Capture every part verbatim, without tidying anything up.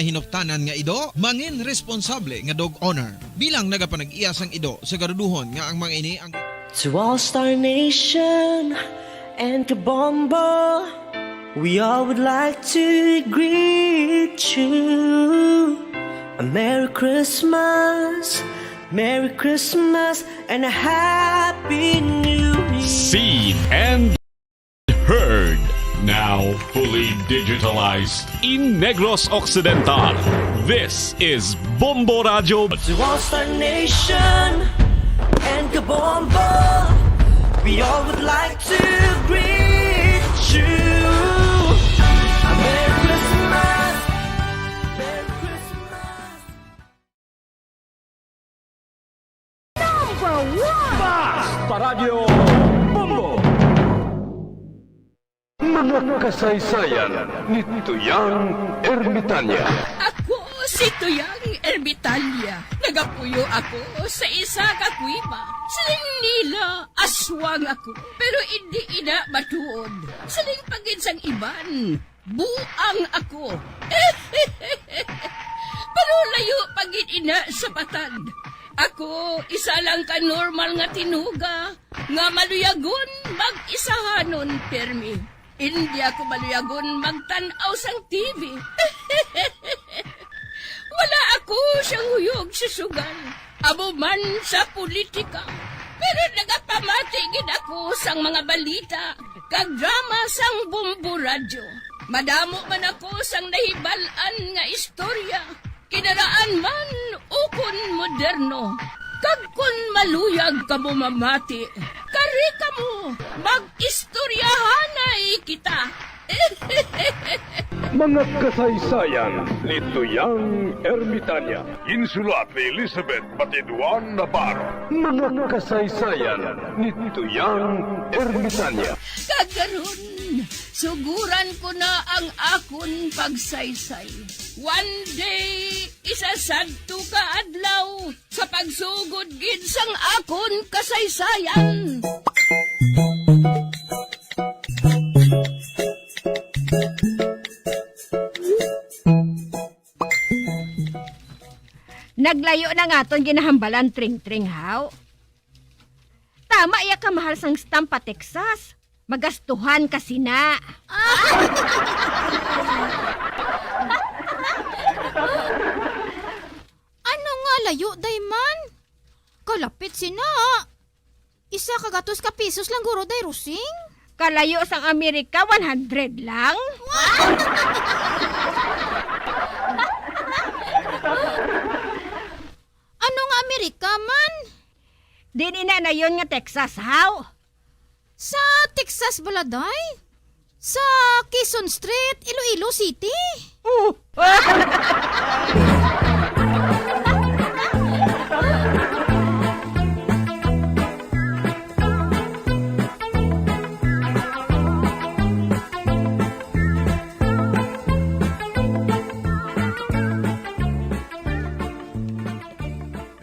hinuptanan nga ido, mangin responsable nga dog owner. Bilang nagapanag-iya sang ido, siguraduhon nga ang mga ini ang To All Star Nation and Kabombo, we all would like to greet you a Merry Christmas, Merry Christmas, and a Happy New Year. Seen and heard. Now fully digitalized. In Negros Occidental, this is Bombo Radio. To All Star Nation and Kabombo, we all would like to greet you a Merry Christmas, Merry Christmas. Number one! Basta Radyo Bombo! Mga kasaysayan ni Tuyang Ermitanya. Ako si Tuyang Ermitanya. Nagapuyo ako sa isa ka kuweba. Siling nila, aswang ako. Pero indi ina matuod. Siling pa gid sang iban, buang ako. Pero layo pa gid ina sa patag. Ako, isa lang ka normal nga tinuga nga maluyagon mag-isahanon pirmi. Indi ako maluyagon magtan-aw sang T V. Wala ako siyang huyog sa sugal, amo man sa politika. Pero nagapamati gid ako sang mga balita kag drama sang Bombo Radyo. Madamo man ako sang nahibal-an nga istorya, kinaraan man ukon moderno. Kag kon maluyag kamo mamati, kari kamo, mag-istoryahanay kita. Mga kasaysayan ni Tuyang Ermitanya. Ginsulat ni Elizabeth Batiduan Navarro. Mga kasaysayan ni Tuyang Ermitanya. Kag karon, suguran ko na ang akon pagsaysay. One day, isa sadto ka adlaw, sa pagsugod gid sang akon kasaysayan. Naglayo na nga aton ginahambalan, Tring-tring, haw. Tama iya kamahal sang stamp pa Texas. Magastuhan ka sina. Ano nga layo, day man? Kalapit sina. Isa ka gatos ka pisos lang guro, day Rosing. Kalayo sang Amerika, one hundred lang. Ano nga Amerika man? Din ina na yon nga Texas, haw? Sa Texas bala, day? Sa Quezon Street, Iloilo City. Oh.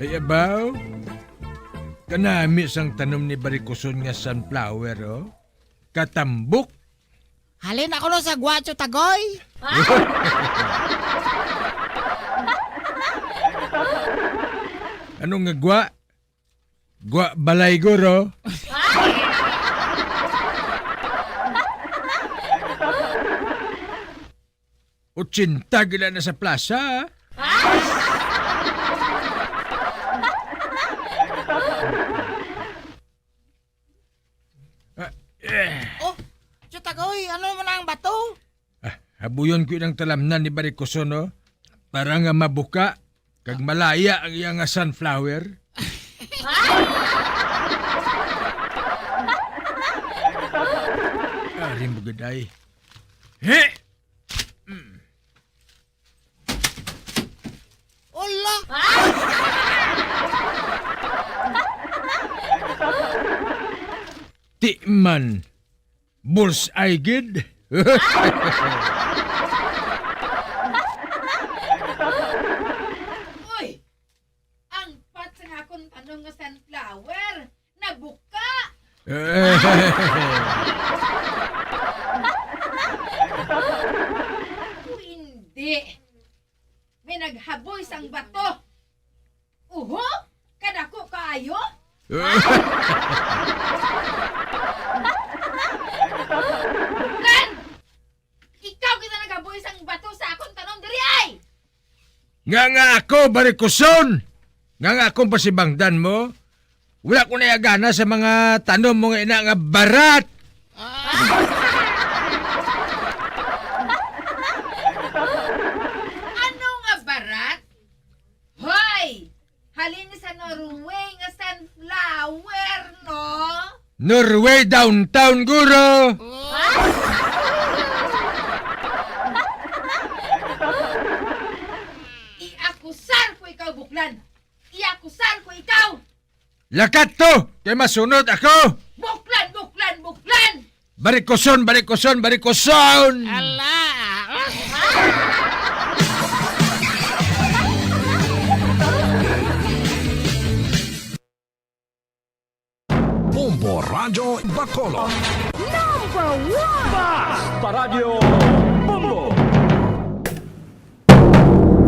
Ay, abaw. Kanami sang tanom ni Barikuson nga sunflower, oh. Katambok. Halin ako no sa gwa, Tyo Tagoy. Ano nga gwa? Gwa balay, guro. Ochenta gila na sa plaza, ah. Ah, eh. Oh, Tyo Tagoy, ano man ang bato? Ah, habuyon ko ilang talamnan ni Barikuson, no? Para nga mabuka, kag malaya ang iya nga sunflower. Ari mo gid ay. He! Mm. Ala! Ti man, bullseye gid. Uy! Ang pat sa nga akon tanong nga sunflower, nabuka! Ako hindi. Naghaboy sang bato. Uho, kadako kaayo. Lan! Ikaw kita naghaboy sang bato sa akon tanom diri ay! Nga nga ako, barikuson! Nga nga akong pasibangdan mo? Wala ko na gana sa mga tanom mo nga ina nga barat! Ano nga barat? Hoy! Halin ni sa Norway nga sunflower, no? Norway downtown, guro! Iakusar ko ikaw, Buklan! Iakusar ko ikaw! Lakat to! Kay masunod ako! Buklan, Buklan, Buklan! Barikoson, barikoson, barikoson! Ala! Bombo Radyo Bacolod. Number one! Basta Radyo Bombo!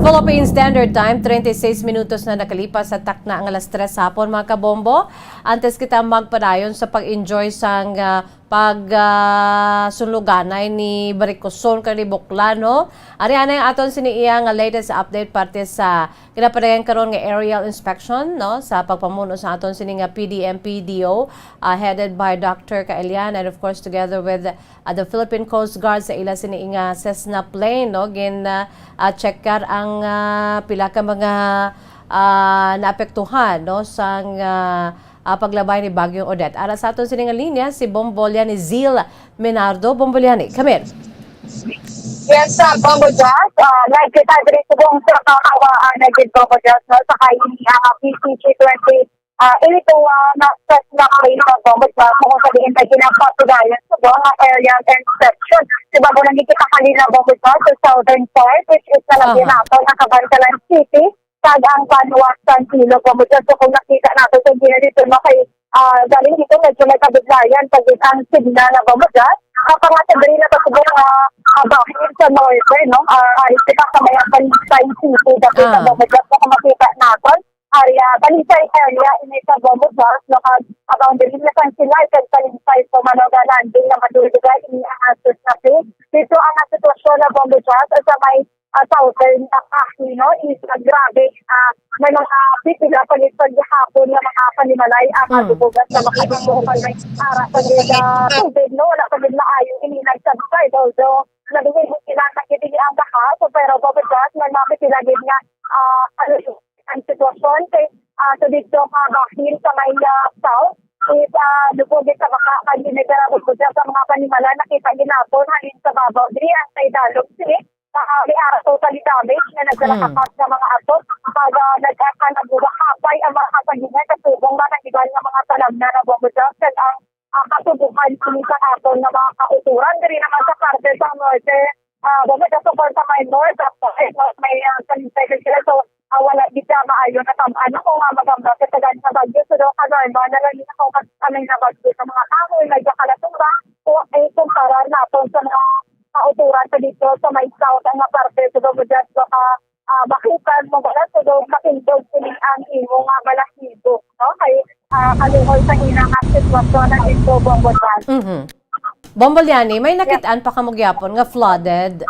Philippine Standard Time, treinta y seis minutos na nakalipas sa takna nga alas tres hapon, mga kabombo. Antes kita magpadayon sa pag-enjoy sang, ah, pag, ah, sunluganay ni Barikoson kag ni Buklan, no? Ari anay aton sini iya nga latest update parte sa ginapadayon karon nga aerial inspection, no? Sa pagpamuno sa aton sini nga P D M P D O, ah, headed by Doctor Kaelian, and of course together with ah, the Philippine Coast Guard sa ila sini nga Cessna plane, no? Gin, ah, ah, checkar ang, ah, pila ka mga, ah, naapektuhan, no, sang, ah, ah, paglabay ni Bagyong Odette. Ara sa aton sini nga linya si Bombolyani Zil Menardo. Bombolyani, come in. Yes, uh, Bombo Jazz. Uh, live kita diri subong sa Kahawa, uh, nagid Bombo Jazz, no? Sa kay, uh, P C G twenty, ah, ito, ah, na, na, na plane sa Bombo Jazz, kung sa diin na ginapatugayan sa mga aerial inspection. Di ba, kung nakikita kanina, Bombo Jazz, sa southern part, which is nalagyan Ah. nato ang Cabanzalan City, kag ang Banwa San Pilo, Bombo Jazz. So, kung nakita nato sa diin dito, no, kay, ah, galing dito, medyo may kabiglayan, pag ang signal na Bombo Jazz, ang pangatagri na pasubong, ah, ah, bahin sa norte, no? Ah, ah, kita sa may Talisay City, dapit sa Ah. Bombo Jazz, kung makita nato, area, Talisay area, ini sa Bombo Jazz, no, kag, ah, boundary na sang Silay, kag Talisay, so, Manoga Landing, na madulugay, ini ang Asus na Pig. Dito ang sitwasyon na Bombo Jazz, sa may, ah, southern na Aquino, is, ah, grabe, ah, may mga pipila pa gid paghihapon nga mga panimalay ang Mm. nadubugan sa mga dito, kag may ara pa gid, ah, tubig, no, wala pa gid maayo ini nag-subside, although naging sila nakitili ang baha, so, pero Bombo Jazz, may mga pipila gid nga, ah, ano, ang sitwasyon kay, ah, sa dito nga bahin sa may, ah, south is, ah, lubog sa baka kay ginitira sa mga panimalay. Nakita gid naton halin sa babaw diri ang sa idalom sini, ah, may ara totally damage nga Mm. nagkalakas sa mga ato. Pag, ah, nag-, ah, nagbubaha pay ang mga kasagingay, kasubong ba ng iban nga mga talamnan na Bombo Jazz, kag ang, ah, katubuhan sini sa aton nga mga kauturan diri naman sa parte sa norte. Ah, Bombo Jazz, so far sa may north, ah, sa may, ah, sa Talisay, so, ah, wala gid siya maayo na tam-an kung, ah, magamba sa tagan sa bagyo. So, daw, kanormal na lang yun kung kas-, ano yung nabagyo sa mga kahoy, medyo kalatumba, o, eh, kumpara naton sa mga kauturan sa dito, sa may south, ang mga parte, so, daw, just baka, ah, makukan mo, wala, so, daw, matindog sini ang imo nga balahibo, no? Kay, ah, kaluoy sa ina nga sitwasyon ang ito, Bombo Jazz. Mhm. Bombolyani, may Yes. nakitaan pa kamo gyapon nga flooded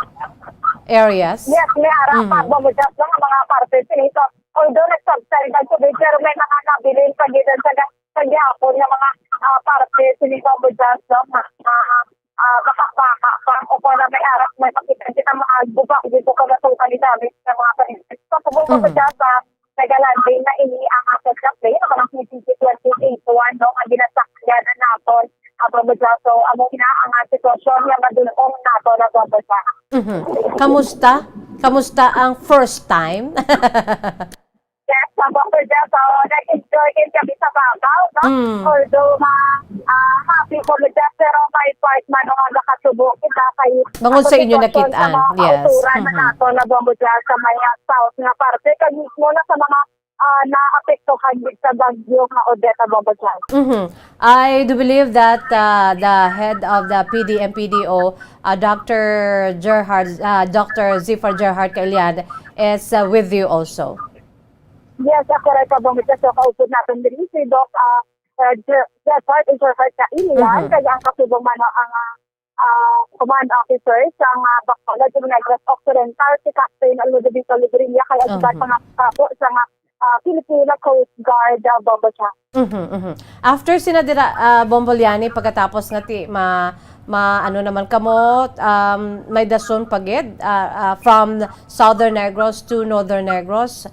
areas? Yes, may ara pa, Mhm. Bombo Jazz, no, nga mga parte sini. So, although nag-subside ang tubig, pero may mga nabilin pa gid sa ga-, sa gihapon nga mga, ah, parte sini, Bombo Jazz, no, nga, ah, ah, baka, baka pa, o kung may ara, may makita kita mga guba dito sa Basong Kalidami, sa mga parte. So, kung Bombo Mhm. Jazz, ah, nagalanding na ini ang apat na plane, ang mga P C G twenty-eight one, no, nga ginasakyan naton, ah, Bombo Jazz. So, amo ina ang, ah, sitwasyon nga madul-ong naton na Bombo Jazz. Mhm. Kamusta? Kamusta ang first time? Yes, sa Bombo Jazz, so, nag-enjoy din kami sa babaw, no? Mm. Although, ma-, ah, happy Bombo Jazz, pero may part man nga nakasubo kita kay Bangod sa sa inyo sitwasyon sa nakitaan, mga yes. kauturan na Mhm. nato na Bombo Jazz sa may, ah, south nga parte, kag mismo na sa mga ah, naapektuhan gid sa bagyo nga Odette, Bombo Jazz. Mhm. I do believe that, uh, the head of the P D M P D O, uh, Doctor Gerhard, uh, Doctor Zifar Gerhard Kailian, is, uh, with you also. Yes, ako rin, Ka Bombo Jazz. So, kaupod natin diri si Doc, ah, uh, Je-, Jeffart, Jeffart Kailian, Mhm. kag ang kasubong man ang, ah, ah, command officer sa nga Bacolod ug Negros Occidental, si Captain Ludovico Librilla, kay ang iban Mhm. pa nga kapo sa nga, ah, Filipino Coast Guard, ah, Bombo Jazz. Mhm, mhm. After sina dira, ah, Bombo Liani, pagkatapos nga ti-, ma-, ma-, ano naman kamo, um, may dason pa gid, ah, ah, from Southern Negros to Northern Negros?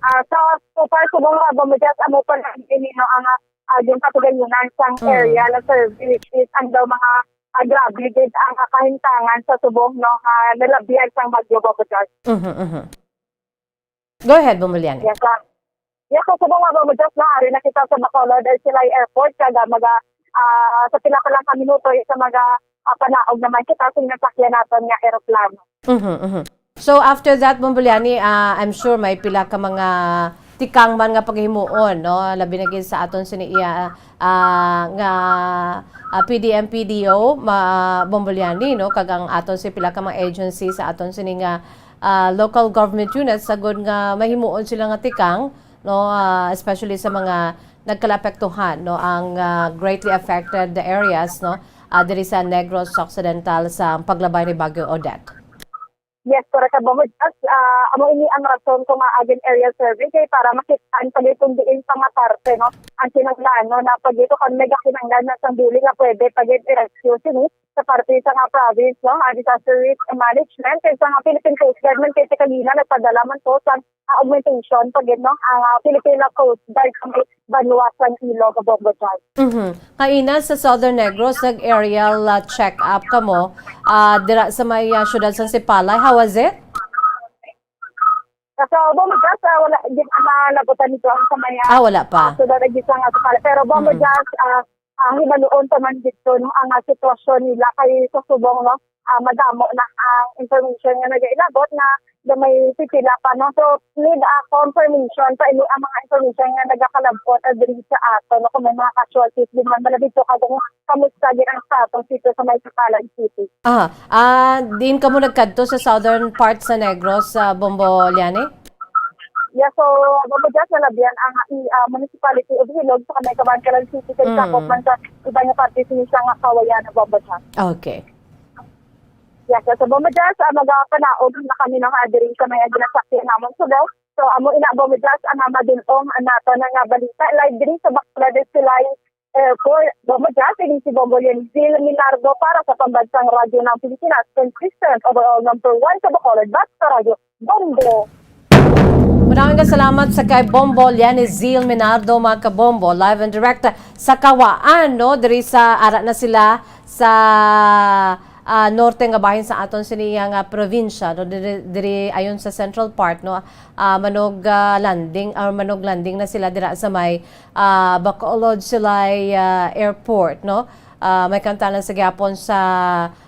Ah, sa, so far, subong nga, Bombo Jazz, amo pa lang ini, no, ang, ah, ah, yung katugayonan sang Mm. area na survey, which is ang daw mga, ah, grabe gid ang, ah, kahintangan sa subong, no, nga nalabihan sang bagyo, Bombo Jazz. Mhm, mhm. Go ahead, Bombo Liani. Yes, sir. Yes, so, subong nga, Bombo Jazz, na ari na kita sa Bacolod Silay Airport, kag, ah, maga-, ah, sa pila pa lang ka minuto, sa maga-, ah, panaog naman kita sa nasakyan naton nga eroplano. Mhm, mhm. So, after that, Bombo Liani, ah, I'm sure may pila ka mga tikang man nga paghimuon, no? Labi na gid sa aton sini iya, ah, nga, ah, P D M P D O, ma-, Bombo Liani, no? Kag ang aton si pila ka mga agency sa aton sini nga, ah, local government units, sagod nga mahimuon sila nga tikang, no? Ah, especially sa mga nagkalapektuhan, no? Ang, ah, greatly affected areas, no? Ah, diri sa Negros Occidental sa paglabay ni Bagyo Odette. Yes, correct ka, Bombo Jazz. Ah, amo ini ang rason kung nga agin area survey kay para makit-an pa gid kung diin pa nga parte, no, ang kinahanglan, no, na pag ito kung may kinahanglan na sang building nga pwede pa gid i-rescue sini sa parte sa nga province, no, ang disaster risk management kay sa nga Philippine Coast Guard man kay ti kanina nagpadala man to sa, ah, augmentation pa gid, no, ang, ah, Filipino Coast Guard sa may banwa sang Ilo, Bombo Jazz. Mhm. Kaina sa Southern Negros, nag-aerial, ah, check-up kamo, ah, dira sa may, ah, siyudad sang Sipalay. How was it? Sa Bombo Jazz, ah, wala gid ang malabutan nito ang sa may, ah, Ah, wala pa. ah, siyudad ng Gisang, ah, Sipalay. Pero Bombo Mm. Jazz, ah, ang hibaluon pa man dito, no, ang, ah, sitwasyon nila kay sa subong, no, ah, madamo na ang information nga nagailabot na, na may pipila pa, no? So, need a confirmation pa ini ang mga information nga nagakalabot, ah, diri sa ato, no? Kung may mga casualties din man, malabid to kag kung kamusta din ang status dito sa may Sipalay City. Ah, ah, diin kamo nagkadto sa southern part sa Negros, sa Bombo Liani? Yeah, so, Bombo Jazz, nalabihan ang, ah, i-, ah, Municipality of Ilog sa may Kabankalan City, kay Mm. sakop man sa iba nga parte sini sa nga Kawayan, Bombo Jazz. Okay. Yes, so, Bombo Jazz, ah, magapanaog na kami ng, ah, diri sa may, ah, ginasakyan namon subong. So, amo ina, Bombo Jazz, ang, ah, madulong, ah, nato na nga balita. Live diri sa Bacolod Silay Airport. Bombo Jazz, ini si Bombo Lianzil Minardo para sa Pambansang Radyo ng Pilipinas, consistent, overall number one sa Bacolod, basta radyo, Bombo. Maraming salamat sa kay Bombo Lianzil Minardo, mga kabombo, live and direct sa Kawaan, no? Diri sa, ara na sila sa, ah, norte nga bahin sa aton sini nga probinsya, no? Diri, diri ayon sa central part, no? Ah, manog, ah, landing, or manog landing na sila dira sa may, ah, Bacolod Silay, ah, Airport, no? Ah, may kantanan sa gihapon sa,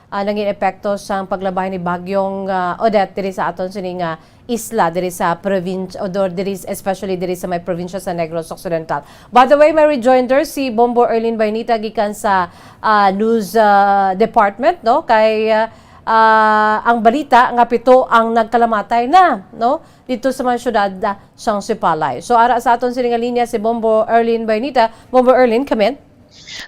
ah, nangin epekto sang paglabay ni Bagyong, ah, Odette diri sa aton sini nga isla diri sa province, o dor-, diri, especially diri sa may probinsya sa Negros Occidental. By the way, may rejoinder si Bombo Erlin Bainita gikan sa, ah, news, ah, department, no? Kay, ah, ah, ang balita nga pito ang nagkalamatay na, no? Dito sa mga syudad, ah, sang Sipalay. So, ara sa aton sini nga linya si Bombo Erlin Bainita. Bombo Erlin, come in.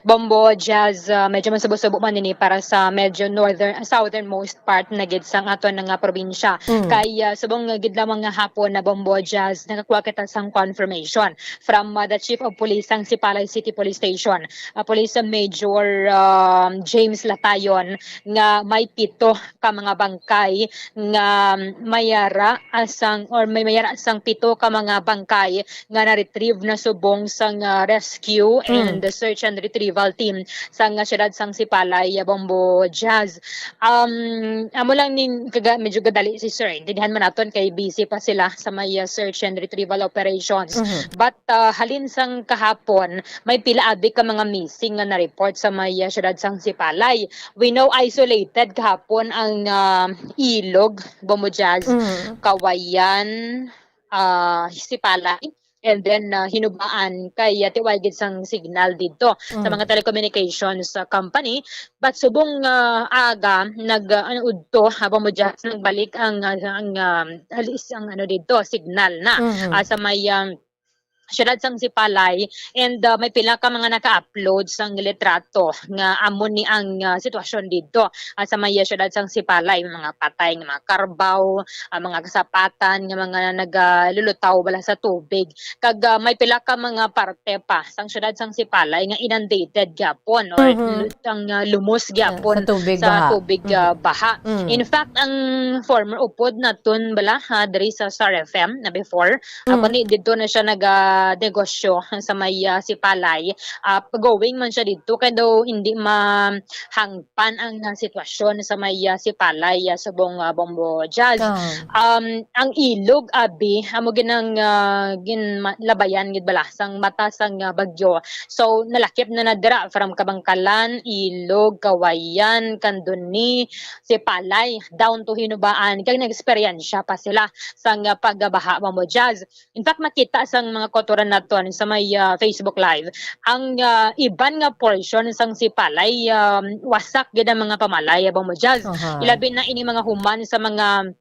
Bombo Jazz, ah, medyo masubo-subo man ini para sa medyo northern, southernmost part na gid sang aton nga probinsya. Mm. Kay, ah, subong nga gid lamang nga hapon na, Bombo Jazz, nakakuha kita sang confirmation from, ah, the Chief of Police sang Sipalay City Police Station, ah, Police Major, um, James Latayon, nga may pito ka mga bangkay nga mayara sang, or may mayara sang pito ka mga bangkay nga na-retrieve na subong sang, ah, rescue Mm. and search and retrieval team sang, ah, siyudad sang Sipalay, ah, Bombo Jazz. Um, amo lang ning kaga-, medyo gadali si Sir. Intindihan man naton kay busy pa sila sa may, ah, search and retrieval operations. Mhm. But, ah, halin sang kahapon, may pila abi ka mga missing nga na-report sa may, ah, siyudad sang Sipalay. We know isolated kahapon ang, ah, Ilog, Bombo Jazz, Mm. Kawayan, ah, Sipalay. and then, ah, Hinubaan kay, ah, tiway gid sang signal didto sa Mm. mga telecommunications, ah, company. But subong, ah, aga nag, ah, ano, udto, ah, Bombo Jazz, nagbalik ang, ah, ang, um, alis ang ano didto, signal na, Mm. ah, sa may, um, siyudad sang Sipalay, and, ah, may pila ka mga naka-upload sang litrato nga amo ni ang, ah, sitwasyon didto, ah, sa may, ah, siyudad sang Sipalay, mga patay nga mga karbaw, ah, mga kasapatan nga mga nagalulutaw bala sa tubig. Kag, ah, may pila ka mga parte pa sang siyudad sang Sipalay nga inundated gyapon or Mhm. lu-, ang, ah, lumos Yeah, gyapon sa tubig sa baha. tubig, Mhm. ah, baha. Mm. In fact, ang former upod naton bala, ha, diri sa Star F M na before, ako Mm. ni didto na siya naga-negosyo sa may, ah, Sipalay. Ah, going man siya didto kay daw hindi mahangpan ang, ah, sitwasyon sa may, ah, Sipalay, ah, subong, ah, Bombo Jazz. Ah. Um, ang ilog, abi, amo gid ang, ah, ginma-, labayan gid bala sang mata sang, ah, bagyo. So, nalakip na na dira from Kabangkalan, Ilog, Kawayan, Candoni, Sipalay, down to Hinubaan. Kag nag-eksperyensya pa sila sang, ah, pagbaha, Bombo Jazz. In fact, makita sang mga kautoran naton sa may, ah, Facebook Live ang, ah, iban nga portion sang Sipalay, um, wasak gid ang mga pamalay, Bombo Jazz. Aha. Ilabi na ini mga human sa mga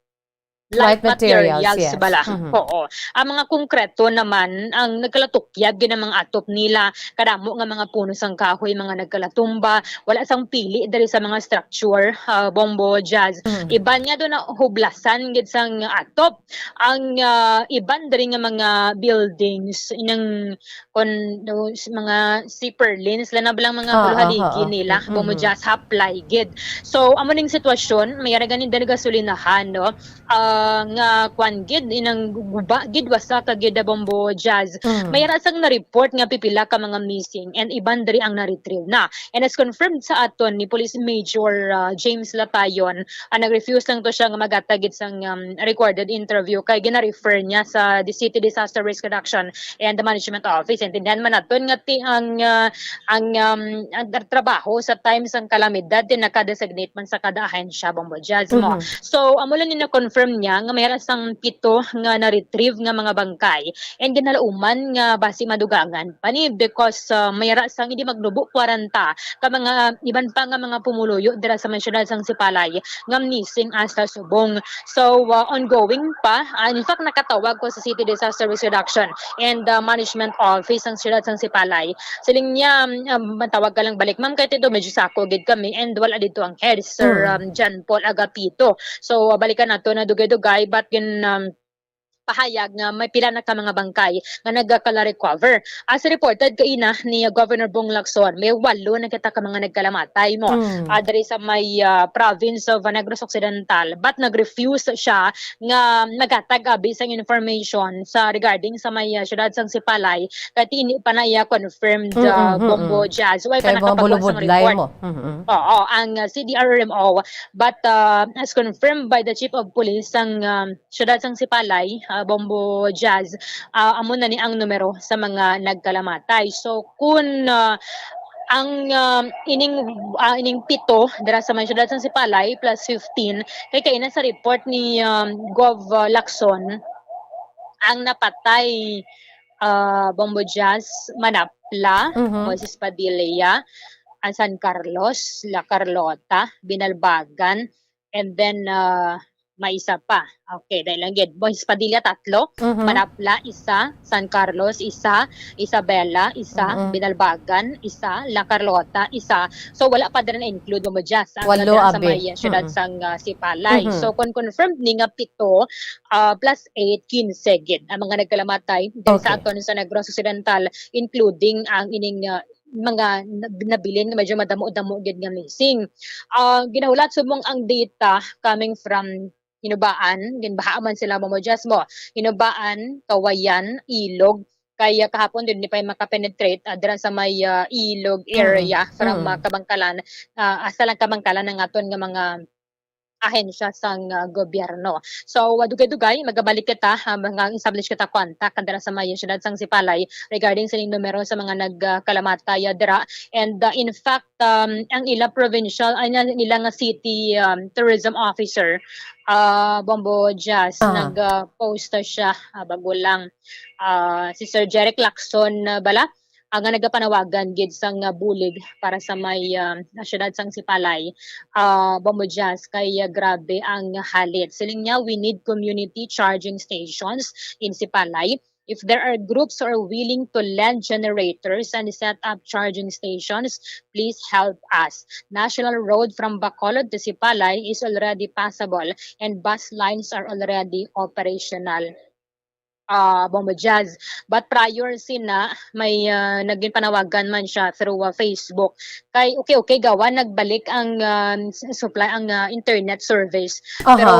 light Light materials, materials yes. bala. Mhm. Oo. Ang mga konkreto naman, ang nagkalatukyab gid ang mga atop nila. Kadamo nga mga puno sang kahoy, mga nagkalatumba. Wala sang pili diri sa mga structure, ah, Bombo Jazz. Mhm. Iban nga do na hublasan gid sang atop. Ang, ah, iban diri nga mga buildings, inang kon-, those mga zipper lane, sila na balang mga Ah, huluhaligi ah, ah. nila, Mm-mm. Bombo Jazz, haplay gid. So, amo ning sitwasyon, may ara ganin diri gasolinahan, no? Ah, nga kwan gid, inang guba gid, wasak gid, Bombo Jazz. Mm. May ara sang na-report nga pipila ka mga missing and iban diri ang na-retrieve na. And as confirmed sa aton ni Police Major, ah, James Latayon, ah, nag-refuse lang to siya nga maghatag gid sang, um, recorded interview kay gina-refer niya sa the City Disaster Risk Reduction and the Management Office. Intindihan man naton nga ti-, ang, ah, ang, um, ang tra-, trabaho sa time sang kalamidad din naka-designate man sa kada ahensya, Bombo Jazz mo. Mhm. So, amo lang ni na-confirm niya nga may sang pito nga na-retrieve nga mga bangkay and ginalauman nga basi madugangan pa ni because, ah, may ra sang hindi magnubo kwarenta ka mga iban pa nga mga pumuluyo dira sa may siyudad sang Sipalay nga missing hasta subong. So, ah, ongoing pa. Ah, in fact, nakatawag ko sa City Disaster Risk Reduction and, ah, Management Office sang siyudad sang Sipalay. Siling niya, um, "Matawag ka lang balik, ma'am, kay dito medyo sako gid kami and wala dito ang head, Sir, Mm. um, John Paul Agapito." So, ah, balikan nato na dugay-dugay, but yun, um, pahayag nga may pila na ka mga bangkay nga nagakala-recover. As reported kaina ni Governor Bong Lacson, may walo na kita ka mga nagkalamatay mo, Mm. ah, diri sa may, ah, province of Negros Occidental, but nag-refuse siya nga maghatag abi sang information sa regarding sa may, ah, siyudad sang Sipalay, kay ti ini pa na iya confirmed, Mm, ah, mm, Bombo mm. Jazz. Wala pa Kay mga nakapagawa sang bulubudlay report. mo. Mm, mm. Oo, ang, ah, C D R R M O. But, ah, as confirmed by the Chief of Police sang, um, siyudad sang Sipalay, ah, Bombo Jazz, ah, amo na ni ang numero sa mga nagkalamatay. So, kun, ah, ang, um, ining, ah, ining pito dira sa may siyudad sang Sipalay plus fifteen, kay kaina sa report ni, um, Gov, ah, Lacson, ang napatay, ah, Bombo Jazz, Manapla, Mhm. Moises Padilla, ang San Carlos, La Carlota, Binalbagan, and then, ah, may isa pa. Okay, dahil lang gid. Moises Padilla, tatlo. Mhm. Manapla, isa. San Carlos, isa. Isabela, isa. Mhm. Binalbagan, isa. La Carlota, isa. So, wala pa din na-include, Bombo Jazz, ang Walo, dira sa abi. may, ah, siyudad Mhm. sang, ah, Sipalay. Mhm. So, kung confirmed ni nga pito, ah, plus eight, quince gid ang mga nagkalamatay diri sa Okay. aton sa Negros Occidental, including ang ining, ah, mga nab-, nabilin nga medyo madamo-damo gid nga missing. Ah, ginahulat subong ang data coming from Hinubaan, ginbaha man sila, Bombo Jazz mo. Hinubaan, Kawayan, Ilog, kay, ah, kahapon din di pa yung makapenetrate, ah, dira sa may, ah, Ilog Mm, area from, mm. ah, Kabangkalan, ah, hasta lang Kabangkalan ang aton nga mga ahensya sang, ah, gobyerno. So, ah, dugay-dugay, magabalik kita, ah, mga establish kita kontak dira sa may siyudad sang Sipalay regarding sa numero sa mga nag, ah, kalamatay, ah, dira. And, ah, in fact, um, ang ila provincial, ay, ang ila nga city, um, tourism officer, ah, Bombo Jazz, Ah. nag, ah, post siya, ah, bago lang. Ah, si Sir Jeric Lacson, ah, bala, ah, nga nagapanawagan gid sang, ah, bulig para sa may, ah, siyudad sang Sipalay, ah, Bombo Jazz, kay, ah, grabe ang halit. Siling niya, "We need community charging stations in Sipalay. If there are groups who are willing to lend generators and set up charging stations, please help us. National Road from Bacolod to Sipalay is already passable and bus lines are already operational." Ah, Bombo Jazz. But prior sina, may, ah, naging panawagan man siya through, ah, Facebook. Kay okay, okay, gawa nagbalik ang, ah, s-, supply, ang, ah, internet service. Aha. Pero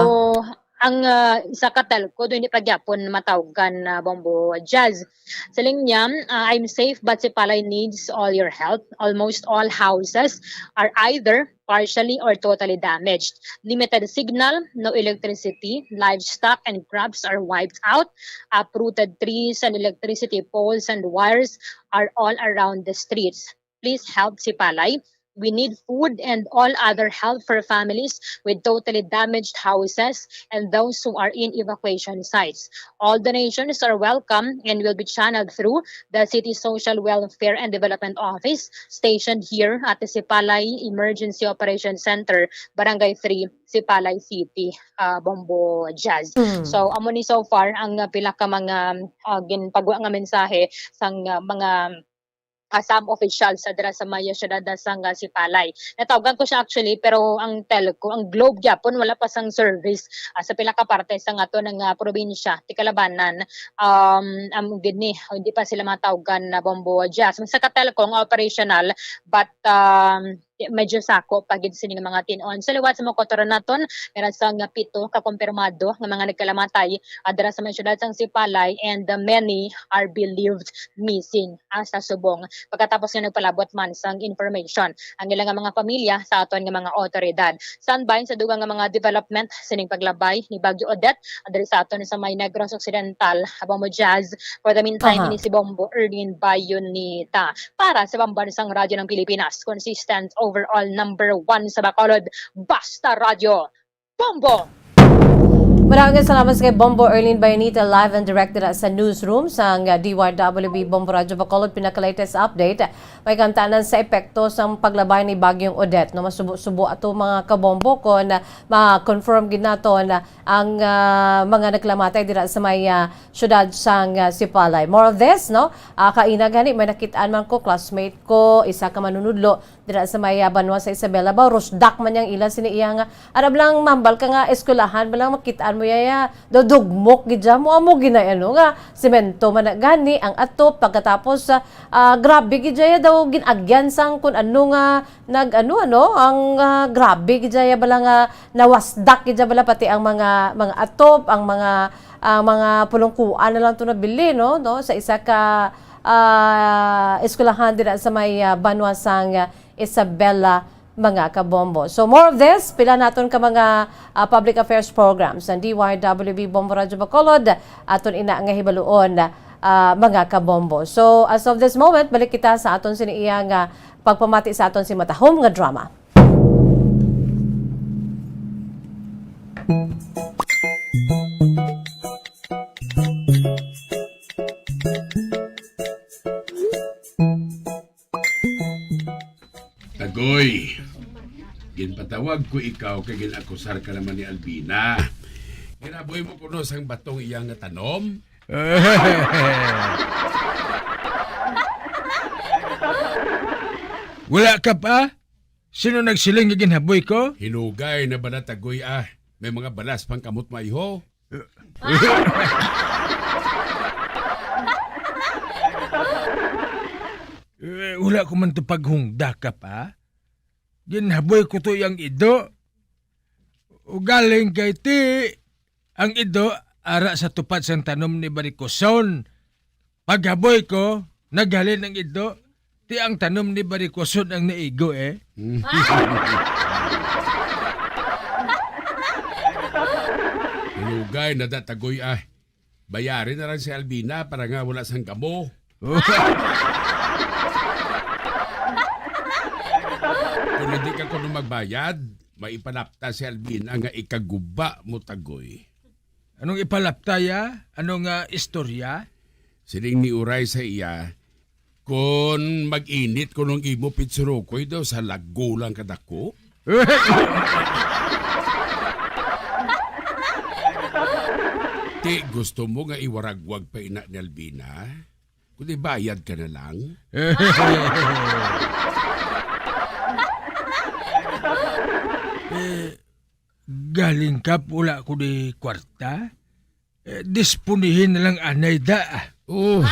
ang, ah, isa ka telco, doon hindi pa gyapon matawgan na Bombo Jazz. Siling niya, ah, "I'm safe, but Sipalay needs all your help. Almost all houses are either partially or totally damaged. Limited signal, no electricity, livestock and crops are wiped out, uprooted trees and electricity poles and wires are all around the streets. Please help Sipalay. We need food and all other help for families with totally damaged houses and those who are in evacuation sites. All donations are welcome and will be channeled through the City Social Welfare and Development Office stationed here at the Sipalay Emergency Operation Center, Barangay three, Sipalay City, ah, Bombo Jazz." Mm. So, amo ni so far ang, ah, pila ka mga, ah, ginpagwa nga mensahe sang, ah, mga, ah, some officials sa dira sa may siyudad sang, ah, Sipalay. Natawgan ko siya actually, pero ang telco, ang Globe gyapon, wala pa sang service, ah, sa pila ka parte sa aton nga probinsya, ti kalabanan, um, amo gid ni, hindi pa sila matawgan na Bombo Jazz. Ang sa ka telco nga operational, but, um, medyo sako pa gid sini nga mga tin-on. So, liwat sa mga kotoran naton, meron sang pito ka kumpirmado nga mga nagkalamatay, ah, dira sa may siyudad sang Sipalay, and, uh, many are believed missing, ah, sa subong. Pagkatapos nga nagpalabot man sang information ang ilang nga mga pamilya sa aton nga mga awtoridad. Standby sa dugang nga mga development sining paglabay ni Bagyo Odette, ah, diri sa aton sa may Negros Occidental, Bombo Jazz. For the meantime, Aha. ini si Bombo Erlin Bayonita para sa Pambansang Radyo ng Pilipinas, consistent overall number one sa Bacolod, Basta Radyo, Bombo! Maraming salamat kay Bombo Erlin Bayonita, live and direct dira sa newsroom sang D Y W B Bombo Radyo Bacolod. Pinaka-latest update, may kantanan sa epekto sang paglabay ni Bagyong Odette. No, masubo-subo ato, mga kabombo, kon ma-confirm gid naton ang, ah, mga naglamatay dira sa may, ah, siyudad sang, ah, Sipalay. More of this, no? Ah, kaina gani, may nakit-an man ko, classmate ko, isa ka manunudlo dira sa may, ah, banwa sa Isabela. Ba, rusdak man yang ila sini iya nga, arab lang, mambal ka nga eskwelahan, ba lang makit-an mo yaya, daw dugmok gid dyan mo, amo ginay, ano, nga, semento man na gani, ang atop, pagkatapos, ah, ah, grabe gid dyan, daw ginagyan sang kun ano nga, nag, ano, ano, ang, ah, grabe gid dyan, ba lang, ah, nawasdak gid dyan, ba lang, pati ang mga, mga atop, ang mga, ang mga pulungkuan na lang to nabili, no, no, sa isa ka, ah, eskwelahan dira sa may, ah, banwa sang, ah, Isabela, mga kabombo. So, more of this, pila naton ka mga, ah, public affairs programs ang D Y W B Bombo Radyo Bacolod, aton ina nga hibaluon, ah, mga kabombo. So, as of this moment, balik kita sa aton sini iya nga pagpamati sa aton si matahom nga drama. Tagoy, ginpatawag ko ikaw kay gin-akusar ka naman ni Albina. Ginaboy mo kuno sang batong iya nga tanom? Wala ka pa? Sino nagsiling nga ginhaboy ko? Hinugay na ba na, Tagoy, ah? May mga balas pang kamot maiho. Eh, wala ko man to paghungda ka pa. Ginhaboy ko to yang ido. Ugaling kay ti, ang ido, ara sa tupad sang tanom ni Barikoson. Paghaboy ko, naghalin ang ido, ti ang tanom ni Barikoson ang naigo, eh. Mm. Dugay na da, Tagoy, ah. Bayari na lang si Alvina para nga wala sang gamo. Kung hindi ka kuno magbayad, may ipalapta si Alvina nga ikaguba mo, Tagoy. Anong ipalapta ya? Ano nga istorya? Siling ni Uray sa iya, kon mag-init kuno ang imo pitsurokoy daw sa lago lang kadako. Ti gusto mo nga iwaragwag pa ina ni Alvina? Kundi bayad ka na lang? Eh, galing kap wala ko di kwarta. Eh, disponihin na lang anay da. Oh.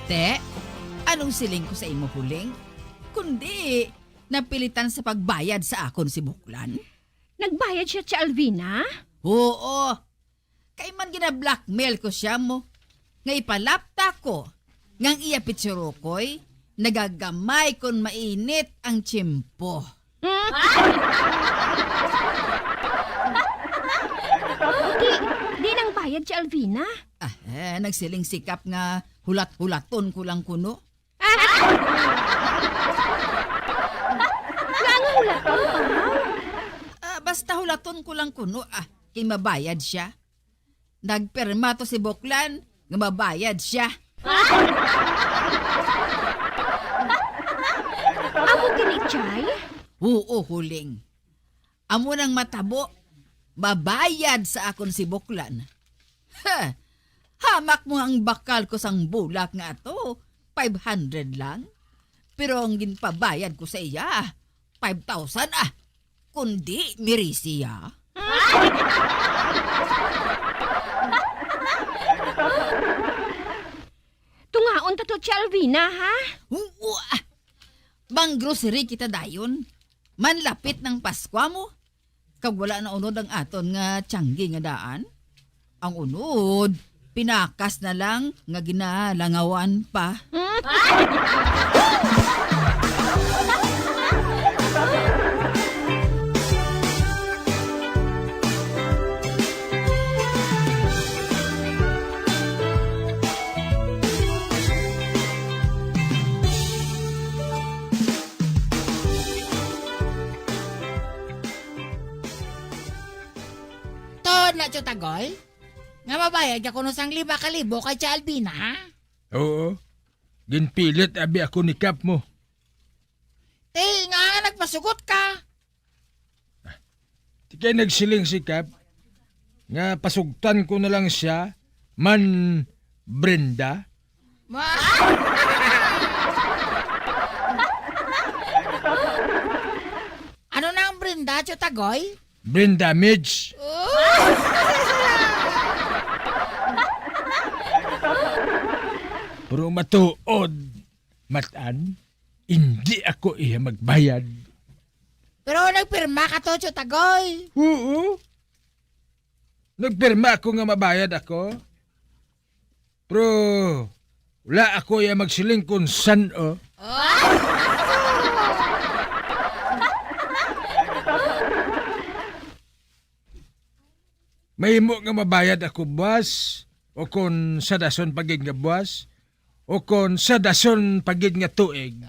Te, anong siling ko sa imo, Huling? Kundi napilitan sa pagbayad sa akon si Buklan. Nagbayad sia, Tia Alvina? Oo. Kay man gina-blackmail ko sia mo, nga ipalapta ko nga ang iya pitsurokoy nagagamay kon mainit ang tiyempo. Hmm? Di, di nang bayad si Alvina? Ah, eh, nagsiling si Kap nga hulat-hulaton ko lang kuno. Nga ang hulaton pa? Ah, basta hulaton ko lang kuno, ah, kay mabayad sia. Nagpirma to si Buklan nga mabayad sia. Amo gani, Chay? Oo, Huling. Amo nang matabo, mabayad sa akon si Buklan. Ha! Hamak mo ang bakal ko sang bulak nga ato, five hundred lang. Pero ang ginpabayad ko sa iya, five thousand, ah. Kundi, mirisi ya. Tungaon ta to, Tia Alvina, ha? Oo, ah. Mang-grocery kita dayon. Manlapit ng Pasko mo. Kag wala na unod ang aton nga tiyanggi nga daan. Ang unod, pinakas na lang nga ginalangawan pa. Tuod na, Tio Tagoy, nga mabayad ka kuno sang lima ka libo kay Tia Alvina, ha? Oo. Ginpilit abi ako ni Kap mo. Ti, nga nagpasugot ka? Ti kay nagsiling si Kap nga pasugtan ko na lang siya, Man Brenda. Ma- Ano na ang Brenda, Tio Tagoy? Brain damage. Oh! Pero matuod, Matan, hindi ako iya magbayad. Pero nagpirma ka to, Tio Tagoy. Oo. Nagpirma ako nga mabayad ako. Pero wala ako iya magsiling kung san-o. Oh! Mahimo nga mabayad ako buwas, o kon sa dason pa gid nga buwas, o kon sa dason pa gid nga tuig.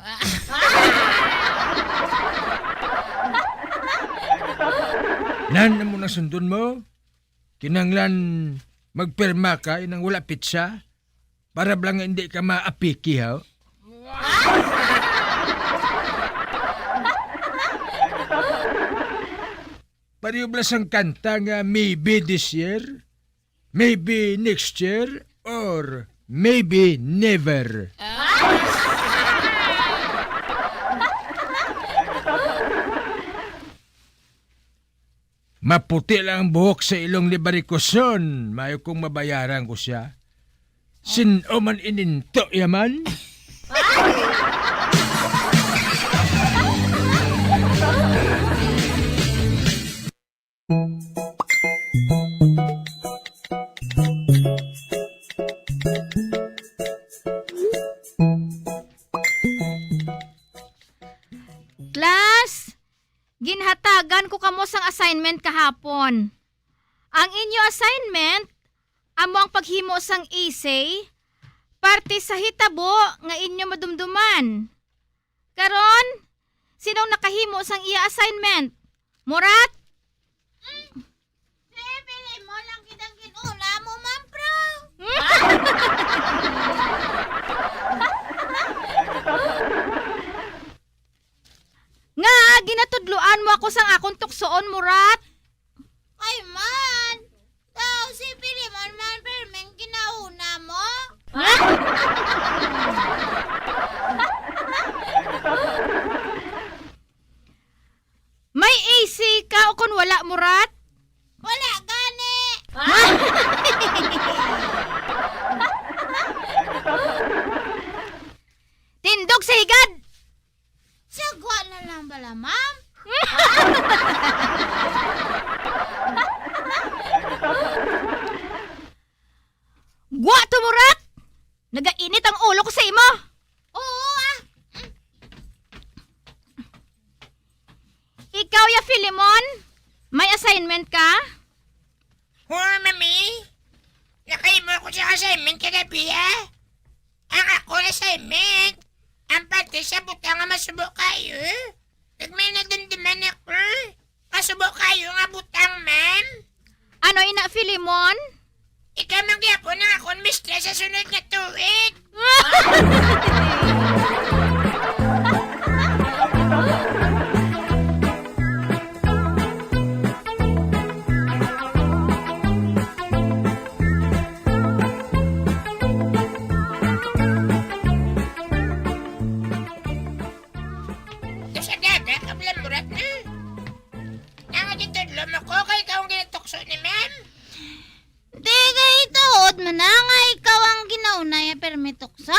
Nan amo na sundon mo? Kinahanglan magpirma ka inang wala pitsa para bala nga hindi ka maapiki, ha? Pareho bala sang kanta nga maybe this year, maybe next year, or maybe never. Maputi lang ang buhok sa ilong ni Barikoson, maayo kung mabayaran ko sia. Sin-o man ininto yaman? Class, ginhatagan ko kamo sang assignment kahapon. Ang inyo assignment amo ang paghimo sang essay parte sa hitabo nga inyo madumduman. Karon, sinong nakahimo sang iya assignment? Murat? Mm, si Filemon lang gid ang gin-una mo, Ma'am Pro. Nga ginatudloan mo ako sang akon tuksoon, Murat? Ay man, daw si Filemon man perming ginauna mo? May A C ka o kon wala, Murat? Wala gani. Tindog sa higad! Sagwa na lang bala, ma'am? Gwa to, Murat! Nagainit ang ulo ko sa imo! Oo, ah. Ikaw, ya Filemon, may assignment ka? Hur, mami. Nakahimo ko sa assignment kagabi, ah. Ang akon assignment, ang parte sa butang nga masubo kayo. Kag may nadumduman ako. Masubo kayo nga butang, ma'am. Ano ina, Filemon? Ikaw man gyapon ang akon mistress sa sunod nga tuig. Ito sa dada, kablan, Murat, na. Nga gitudlo mo ko kay ikaw ang ginatukso ni ma'am? Di kay tuod man na nga ikaw ang ginauna ya permi tukso.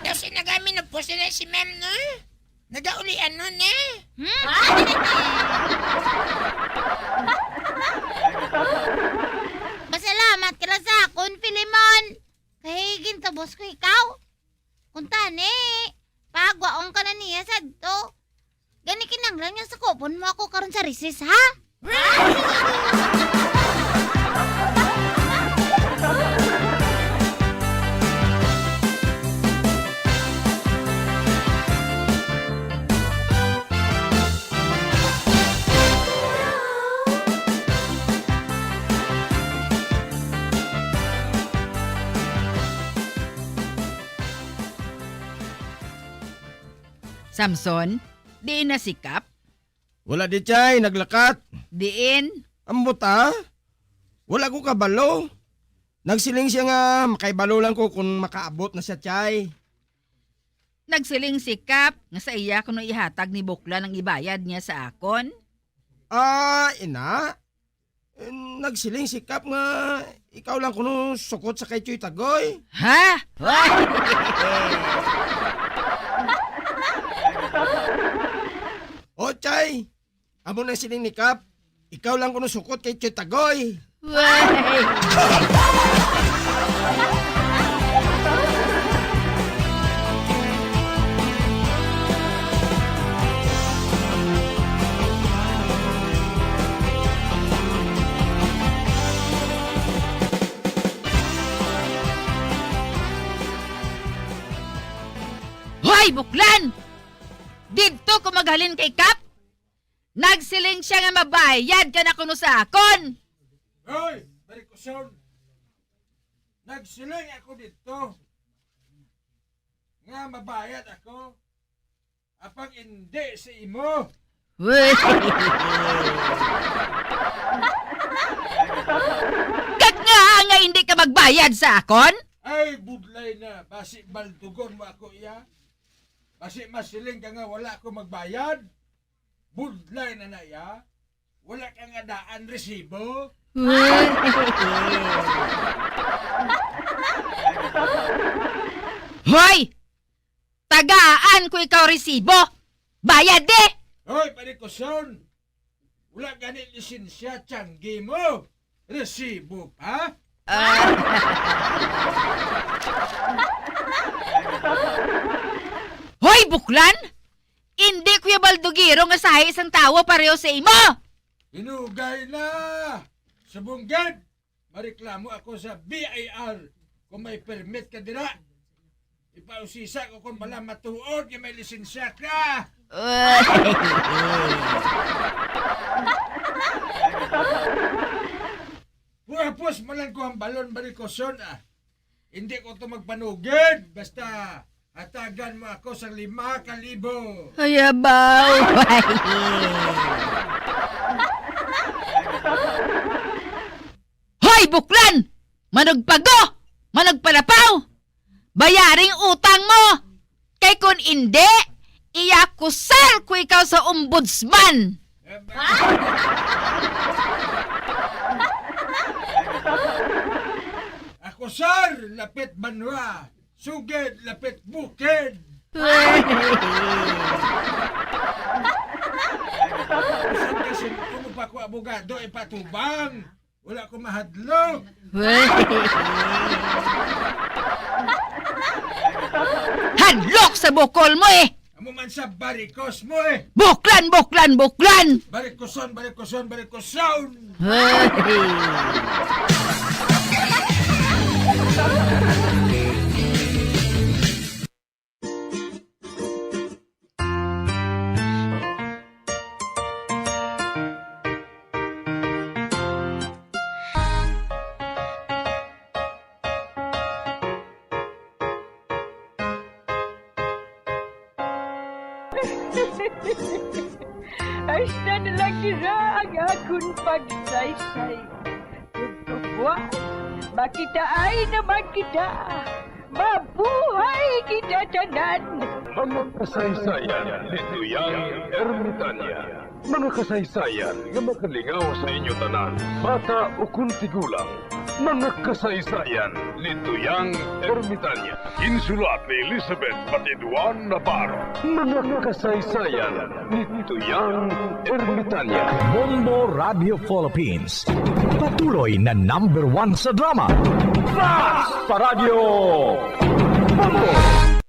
Daw si nagami na po sila si ma'am, no? Nagaulian nun, eh. Hmm? Pasalamat ka lang sa akon, Filemon. Kay gintabos ko ikaw. Kung tani, pagwaon ka na niya sadto. Gani kinahanglan nga sakupon mo ako karon sa recess, ha? Samson, diin na si Kap? Wala di, Chay, naglakat. Diin? Ambot, ah. Wala ko kabalo. Nagsiling siya nga makaibalo lang ko kung makaabot na siya, Chay. Nagsiling si Kap nga sa iya kuno ihatag ni Buklan ang ibayad niya sa akon. Ah, ina. Eh, nagsiling si Kap nga ikaw lang kuno sukot sa kay Choy Tagoy. Ha? O, Chay, amo na siling ni Kap, ikaw lang kuno sukot kay Choy Tagoy. Way! Hoy, Buklan! Didto ko maghalin kay Kap. Nagsiling siya nga mabayad ka na kuno sa akon. Hoy, Maricosyon! Nagsiling ako didto nga mabayad ako, apang indi sa imo. Uy. Kag nga nga indi ka magbayad sa akon? Ay, budlay na. Basi baldugon mo ako, iya. Basi masiling ka nga wala ako magbayad. Budlay na na, iya. Wala ka nga daan resibo? Hoy! Tagaan ko ikaw resibo! Bayad, eh! Hoy, Barikoson! Wala gani lisensya, tiyanggi mo! Resibo pa? Ah. Hoy, buklan! Indi ko ya baldugiro nga sahi sang tawo pareho sa imo! Hinugay na! Subong gid! Mareklamo ako sa B I R kung may permit ka dira. Ipausisa ko kung bala matuod nga may lisensya ka. Uy. Huwapos mo lang ko ang balon, Barikoson, ah. Hindi ko to magpanugid. Basta, hatagan mo ako sang lima ka libo. Ay, abaw. Hoy, buklan! Manugpago! Manugpalapaw! Bayaring utang mo! Kay kun indi, iyakusar ko ikaw sa ombudsman! Akusar, lapit banwa, sugid, lapit bukid! Bisan kasi kung pa ko abogado, ipatubang! Wala ko mahadlok. Hadlok sa bukol mo, eh! Amo man sa barikos mo, eh! Buklan, buklan, buklan! Barikoson, barikoson, barikoson! Hasta na lang dira ang akon pagsaysay. Tugtuguan, makitaay naman kita. Mabuhay kita tanan! Mga kasaysayan ni Tuyang Ermitanya. Mga kasaysayan nga makalingaw sa inyo tanan, bata ukon tigulang. Mga kasaysayan ni Tuyang Ermitanya. Insulat ni Elizabeth Batiduan Navarro. Mga kasaysayan ni Tuyang Ermitanya. Bombo Radio Philippines. Patuloy na number one sa drama. Fast pa Radyo. Bombo!